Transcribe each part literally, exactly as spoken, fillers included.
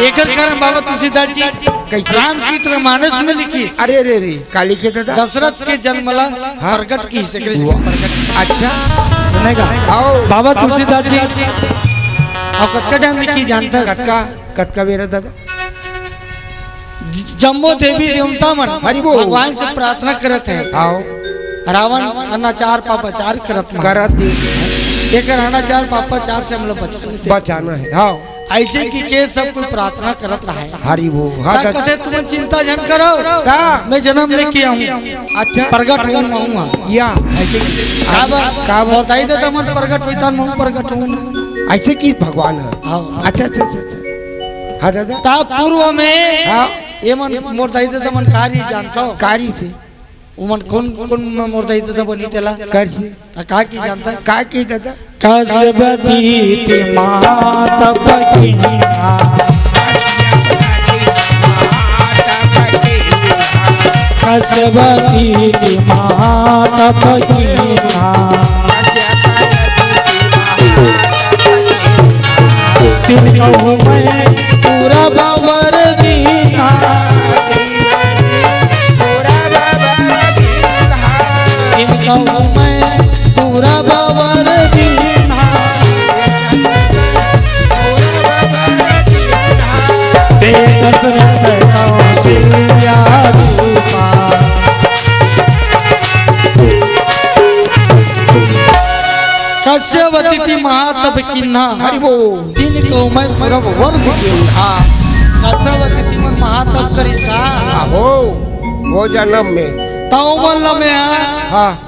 एकर कारण बाबा तुलसीदास जी कैसे? रामचरित मानस में लिखिस। अरे, अरे, अरे, का लिखे दादा? दशरथ के जन्म ला हाँ। प्रगट किहिस, एकर वाह। प्रगट। अच्छा। सुनेगा? आओ। बाबा तुलसीदास जी। अउ कतका time लिखिस जानथस? कतका, कतका बेरा दादा? ज-, जम्मो देवी देवता मन हरि बोल। भगवान से प्रार्थना करत हे। आओ। रावण अनाचार पापाचार करत मा। करत हे। एकर अनाचार पापाचार से हमला बचा लेते। बचाना हे, हाँ। अइसे कहिके सब कोई प्रार्थना करत रहे। हरि बोल, हाँ, का दादा। कथे, "तुमन चिंता झन करव, का? मैं जनम लेके आहूँ।" अच्छा। प्रगट होहूँ, आहूँ। या। अइसे कि, का बर? का बर? मोर दाई ददा मन प्रगट होही, त महूँ प्रगट होहूँ ना। अइसे कहिस भगवान ह। हाँ। अच्छा, अच्छा, अच्छा, अच्छा। हाँ, दादा। ता पूर्व में हाँ। ये मन मोर दाई ददा मन का रहिस जानथव? का रहिस हे? उमन कोन, कोन मोर दाई ददा बनी तेला? का रहिस हे? त का कहिस जानथस? का कहिस दादा? कस्यप प्रीति महातप कीन्हा। कस्यप प्रीति महातप कीन्हा। तिनकहु मैं पूरा बर दीन्हा। तिनकहु मैं पूरा बर दीन्हा। ते दशरथ कौशल्या रूपा। कस्यप प्रीति महातप कीन्हा। हरि बोल। तिनकहु मैं पूरा बर दीन्हा। हाँ। कस्यप प्रीति मन महातप करिस का? हाँ, हो। वो जनम में। त ओमन ला मैं हा। हाँ।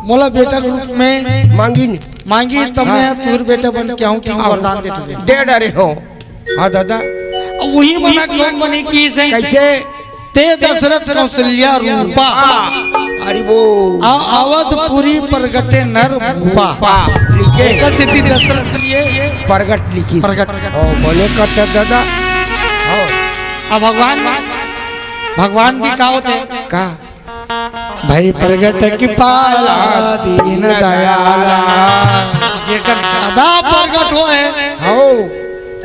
मोला बेटा के रूप में मांगिन। मांगिस, त मैं हा तुँहर बेटा बन के आहूँ, कि हाँ। वरदान दे तुँहर। दे डरे हो। हाँ दादा। अब उही मन कोन बनी किहिस हे? कइसे? ते दशरथ कौशल्या रूपा। हाँ। हरि बोल। अ-, अवधपुरी प्रगटे नर भूपा। भूपा। लिखे। एकर सेती दशरथ के लिए प्रगट लिखिस। प्रगट। ओ, बने कथे दादा। हाँ। अब भगवान, भगवान भी का होथे? का? भई प्रगट कृपाला दीन दयाला। जेकर दादा प्रगट होय, हौ।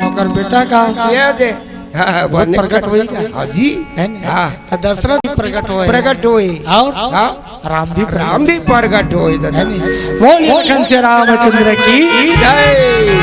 ओकर बेटा का? ये दे। हाँ, वो बने प्रगट होही का? हाँ जी। है ना? हाँ। त दशरथ भी प्रगट होय। प्रगट होय। अउ? हाँ। राम भी प्रगट। राम भी प्रगट होय, दादा। है नी? बोल लखन से रामचंद्र की। जय।